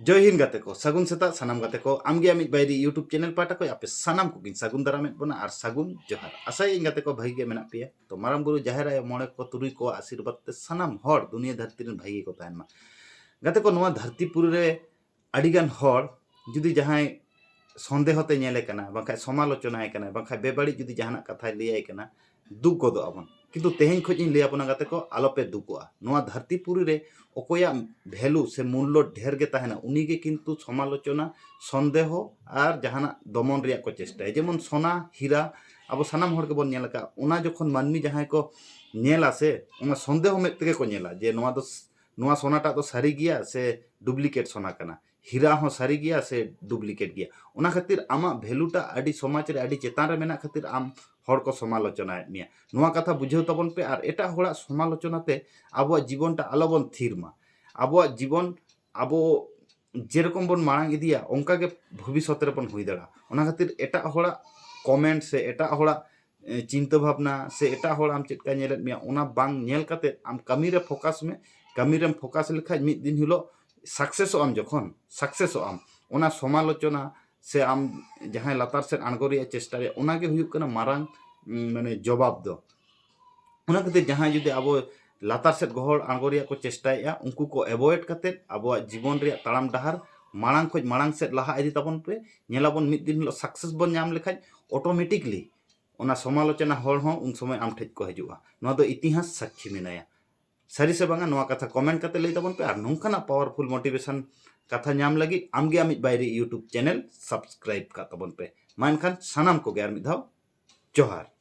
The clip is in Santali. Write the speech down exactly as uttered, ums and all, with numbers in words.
ᱡᱚᱭ ᱦᱤᱱᱫ ᱜᱟᱛᱮ ᱠᱚ, ᱥᱟᱹᱜᱩᱱ ᱥᱮᱛᱟᱜ ᱥᱟᱱᱟᱢ ᱜᱟᱛᱮ ᱠᱚ᱾ ᱟᱢᱜᱮ ᱟᱢᱤᱡ ᱵᱟᱭᱨᱤ YouTube ᱪᱮᱱᱮᱞ ᱯᱟᱦᱴᱟ ᱠᱷᱚᱱ ᱟᱯᱮ ᱥᱟᱱᱟᱢ ᱠᱚᱜᱮᱧ ᱥᱟᱹᱜᱩᱱ ᱫᱟᱨᱟᱢᱮᱫ ᱵᱚᱱᱟ ᱟᱨ ᱥᱟᱹᱜᱩᱱ ᱡᱚᱦᱟᱨ᱾ ᱟᱥᱟᱭᱟᱹᱧ ᱜᱟᱛᱮ ᱠᱚ ᱵᱷᱟᱹᱜᱤ ᱜᱮ ᱢᱮᱱᱟᱜ ᱯᱮᱭᱟ᱾ ᱛᱚ ᱢᱟᱨᱟᱝ ᱵᱩᱨᱩ, ᱡᱟᱦᱮᱨ ᱟᱭᱳ, ᱢᱚᱬᱮ ᱠᱚ, ᱛᱩᱨᱩᱭ ᱠᱚᱣᱟᱜ ᱟᱥᱤᱨᱵᱟᱫᱽ ᱛᱮ ᱥᱟᱱᱟᱢ ᱦᱚᱲ ᱫᱩᱱᱤᱭᱟᱹ ᱫᱷᱟᱹᱨᱛᱤ ᱨᱮᱱ ᱵᱷᱟᱹᱜᱤ ᱜᱮᱠᱚ ᱛᱟᱦᱮᱱ ᱢᱟ᱾ ᱜᱟᱛᱮ ᱠᱚ, ᱱᱚᱣᱟ ᱫᱷᱟᱹᱨᱛᱤ ᱯᱩᱨᱤ ᱨᱮ ᱟᱹᱰᱤᱜᱟᱱ ᱦᱚᱲ ᱡᱩᱫᱤ ᱡᱟᱦᱟᱸᱭ ᱥᱚᱱᱫᱮᱦᱚ ᱛᱮ ᱧᱮᱞᱮ ᱠᱟᱱᱟ, ᱵᱟᱝᱠᱷᱟᱱ ᱥᱚᱢᱟᱞᱳᱪᱚᱱᱟᱭ ᱠᱟᱱᱟ, ᱵᱟᱝᱠᱷᱟᱱ ᱵᱮᱵᱟᱹᱲᱤᱡ ᱡᱩᱫᱤ ᱡᱟᱦᱟᱱᱟᱜ ᱠᱟᱛᱷᱟᱭ ᱞᱟᱹᱭᱟᱭ ᱠᱟᱱᱟ, ᱫᱩᱠ ᱜᱚᱫᱚᱜ ᱟᱵᱚᱱ᱾ ᱠᱤᱱᱛᱩ ᱛᱮᱦᱮᱧ ᱠᱷᱚᱱ ᱤᱧ ᱞᱟᱹᱭ ᱟᱵᱚᱱᱟ ᱜᱟᱛᱮ ᱠᱚ, ᱟᱞᱚᱯᱮ ᱫᱩᱠᱚᱜᱼᱟ᱾ ᱱᱚᱣᱟ ᱫᱷᱟᱹᱨᱛᱤ ᱯᱩᱨᱤ ᱨᱮ ᱚᱠᱚᱭᱟᱜ ᱵᱷᱮᱞᱩ ᱥᱮ ᱢᱩᱞᱞᱚ ᱰᱷᱮᱨ ᱜᱮ ᱛᱟᱦᱮᱱᱟ, ᱩᱱᱤᱜᱮ ᱠᱤᱱᱛᱩ ᱥᱚᱢᱟᱞᱳᱪᱚᱱᱟ, ᱥᱚᱱᱫᱮᱦᱚ ᱟᱨ ᱡᱟᱦᱟᱱᱟᱜ ᱫᱚᱢᱚᱱ ᱨᱮᱭᱟᱜ ᱠᱚ ᱪᱮᱥᱴᱟᱭᱟ᱾ ᱡᱮᱢᱚᱱ ᱥᱚᱱᱟ, ᱦᱤᱨᱟ, ᱟᱵᱚ ᱥᱟᱱᱟᱢ ᱦᱚᱲ ᱜᱮᱵᱚᱱ ᱧᱮᱞ ᱟᱠᱟᱫ, ᱚᱱᱟ ᱡᱚᱠᱷᱚᱱ ᱢᱟᱹᱱᱢᱤ ᱡᱟᱦᱟᱸᱭ ᱠᱚ ᱧᱮᱞᱟ ᱥᱮ, ᱚᱱᱟ ᱥᱚᱱᱫᱮᱦᱚ ᱢᱮᱫ ᱛᱮᱜᱮ ᱠᱚ ᱧᱮᱞᱟ ᱡᱮ ᱱᱚᱣᱟ ᱫᱚ ᱥ-, ᱱᱚᱣᱟ ᱥᱚᱱᱟᱴᱟᱜ ᱫᱚ ᱥᱟᱹᱨᱤ ᱜᱮᱭᱟ ᱥᱮ ᱰᱩᱯᱞᱤᱠᱮᱴ ᱥᱚᱱᱟ ᱠᱟᱱᱟ, ᱦᱤᱨᱟ ᱦᱚᱸ ᱥᱟᱹᱨᱤ ᱜᱮᱭᱟ ᱥᱮ ᱰᱩᱯᱞᱤᱠᱮᱴ ᱜᱮᱭᱟ᱾ ᱚᱱᱟ ᱠᱷᱟᱹᱛᱤᱨ ᱟᱢᱟᱜ ᱵᱷᱮᱞᱩᱴᱟᱜ ᱟᱹᱰᱤ ᱥᱚᱢᱟᱡᱽ ᱨᱮ ᱟᱹᱰᱤ ᱪᱮᱛᱟᱱ ᱨᱮ ᱢᱮᱱᱟᱜ ᱠᱷᱟᱹᱛᱤᱨ ᱟᱢ ᱦᱚᱲ ᱠᱚ ᱥᱚᱢᱟᱞᱳᱪᱚᱱᱟᱭᱮᱫ ᱢᱮᱭᱟ᱾ ᱱᱚᱣᱟ ᱠᱟᱛᱷᱟ ᱵᱩᱡᱷᱟᱹᱣ ᱛᱟᱵᱚᱱ ᱯᱮ ᱟᱨ ᱮᱴᱟᱜ ᱦᱚᱲᱟᱜ ᱥᱚᱢᱟᱞᱳᱪᱚᱱᱟ ᱛᱮ ᱟᱵᱚᱣᱟᱜ ᱡᱤᱵᱚᱱᱴᱟᱜ ᱟᱞᱚᱵᱚᱱ ᱛᱷᱤᱨ ᱢᱟ᱾ ᱟᱵᱚᱣᱟᱜ ᱡᱤᱵᱚᱱ ᱟᱵᱚ ᱡᱮᱨᱚᱠᱚᱢ ᱵᱚᱱ ᱢᱟᱲᱟᱝ ᱤᱫᱤᱭᱟ, ᱚᱱᱠᱟ ᱜᱮ ᱵᱷᱚᱵᱤᱥᱥᱚᱛ ᱨᱮᱵᱚᱱ ᱦᱩᱭ ᱫᱟᱲᱮᱭᱟᱜᱼᱟ᱾ ᱚᱱᱟ ᱠᱷᱟᱹᱛᱤᱨ ᱮᱴᱟᱜ ᱦᱚᱲᱟᱜ ᱠᱚᱢᱮᱱᱴ ᱥᱮ ᱮᱴᱟᱜ ᱦᱚᱲᱟᱜ, ᱮ, ᱪᱤᱱᱛᱟᱹ ᱵᱷᱟᱵᱽᱱᱟ ᱥᱮ ᱮᱴᱟᱜ ᱦᱚᱲ ᱟᱢ ᱪᱮᱫ ᱞᱮᱠᱟ ᱧᱮᱞᱮᱫ ᱢᱮᱭᱟ, ᱚᱱᱟ ᱵᱟᱝ ᱧᱮᱞ ᱠᱟᱛᱮ ᱟᱢ ᱠᱟᱹᱢᱤ ᱨᱮ ᱯᱷᱳᱠᱟᱥ ᱢᱮ᱾ ᱠᱟᱹᱢᱤ ᱨᱮᱢ ᱯᱷᱳᱠᱟᱥ ᱞᱮᱠᱷᱟᱡ ᱢᱤᱫ ᱫᱤᱱ ᱦᱤᱞᱳᱜ ᱥᱟᱠᱥᱮᱥᱚᱜ ᱟᱢ᱾ ᱡᱚᱠᱷᱚᱱ ᱥᱟᱠᱥᱮᱥᱚᱜ ᱟᱢ, ᱚᱱᱟ ᱥᱚᱢᱟᱞᱳᱪᱚᱱᱟ ᱥᱮ ᱟᱢ ᱡᱟᱦᱟᱸᱭ ᱞᱟᱛᱟᱨ ᱥᱮᱫ ᱟᱬᱜᱚ ᱨᱮᱭᱟᱜ ᱪᱮᱥᱴᱟᱭᱟ, ᱚᱱᱟᱜᱮ ᱦᱩᱭᱩᱜ ᱠᱟᱱᱟ ᱢᱟᱨᱟᱝ, ᱩᱢ, ᱢᱟᱱᱮ ᱡᱚᱵᱟᱵ ᱫᱚ᱾ ᱚᱱᱟ ᱠᱷᱟᱹᱛᱤᱨ ᱡᱟᱦᱟᱸᱭ ᱡᱩᱫᱤ ᱟᱵᱚ ᱞᱟᱛᱟᱨ ᱥᱮᱫ ᱜᱚᱦᱚᱲ ᱟᱬᱜᱚ ᱨᱮᱭᱟᱜ ᱠᱚ ᱪᱮᱥᱴᱟᱭᱮᱫᱼᱟ, ᱩᱱᱠᱩ ᱠᱚ ᱮᱵᱷᱚᱭᱮᱰ ᱠᱟᱛᱮᱫ ᱟᱵᱚᱣᱟᱜ ᱡᱤᱵᱚᱱ ᱨᱮᱭᱟᱜ ᱛᱟᱲᱟᱢ ᱰᱟᱦᱟᱨ ᱢᱟᱲᱟᱝ ᱠᱷᱚᱱ ᱢᱟᱲᱟᱝ ᱥᱮᱫ ᱞᱟᱦᱟ ᱤᱫᱤ ᱛᱟᱵᱚᱱ ᱯᱮ᱾ ᱧᱮᱞᱟᱵᱚᱱ ᱢᱤᱫ ᱫᱤᱱ ᱦᱤᱞᱳᱜ ᱥᱟᱠᱥᱮᱥ ᱵᱚᱱ ᱧᱟᱢ ᱞᱮᱠᱷᱟᱡ ᱚᱴᱳᱢᱮᱴᱤᱠᱞᱤ ᱚᱱᱟ ᱥᱚᱢᱟᱞᱳᱪᱚᱱᱟ ᱦᱚᱲ ᱦᱚᱸ ᱩᱱ ᱥᱚᱢᱚᱭ ᱟᱢ ᱴᱷᱮᱡ ᱠᱚ ᱦᱤᱡᱩᱜᱼᱟ᱾ ᱱᱚᱣᱟ ᱫᱚ ᱤᱛᱤᱦᱟᱥ ᱥᱟᱹᱠᱷᱤ ᱢᱮᱱᱟᱭᱟ᱾ ᱥᱟᱹᱨᱤ ᱥᱮ ᱵᱟᱝᱟ, ᱱᱚᱣᱟ ᱠᱟᱛᱷᱟ ᱠᱚᱢᱮᱱᱴ ᱠᱟᱛᱮ ᱞᱟᱹᱭ ᱛᱟᱵᱚᱱ ᱯᱮ ᱟᱨ ᱱᱚᱝᱠᱟᱱᱟᱜ ᱯᱟᱣᱟᱨᱯᱷᱩᱞ ᱢᱳᱴᱤᱵᱷᱮᱥᱚᱱ ᱠᱟᱛᱷᱟ ᱧᱟᱢ ᱞᱟᱹᱜᱤᱫ ᱟᱢᱜᱮ ᱟᱢᱤᱡ ᱵᱟᱭᱨᱤ YouTube ᱪᱮᱱᱮᱞ ᱥᱟᱵᱥᱠᱨᱟᱭᱤᱵ ᱠᱟᱜ ᱛᱟᱵᱚᱱ ᱯᱮ᱾ ᱢᱟ ᱮᱱᱠᱷᱟᱱ ᱥᱟᱱᱟᱢ ᱠᱚᱜᱮ ᱟᱨ ᱢᱤᱫ ᱫᱷᱟᱣ ᱡᱚᱦᱟᱨ᱾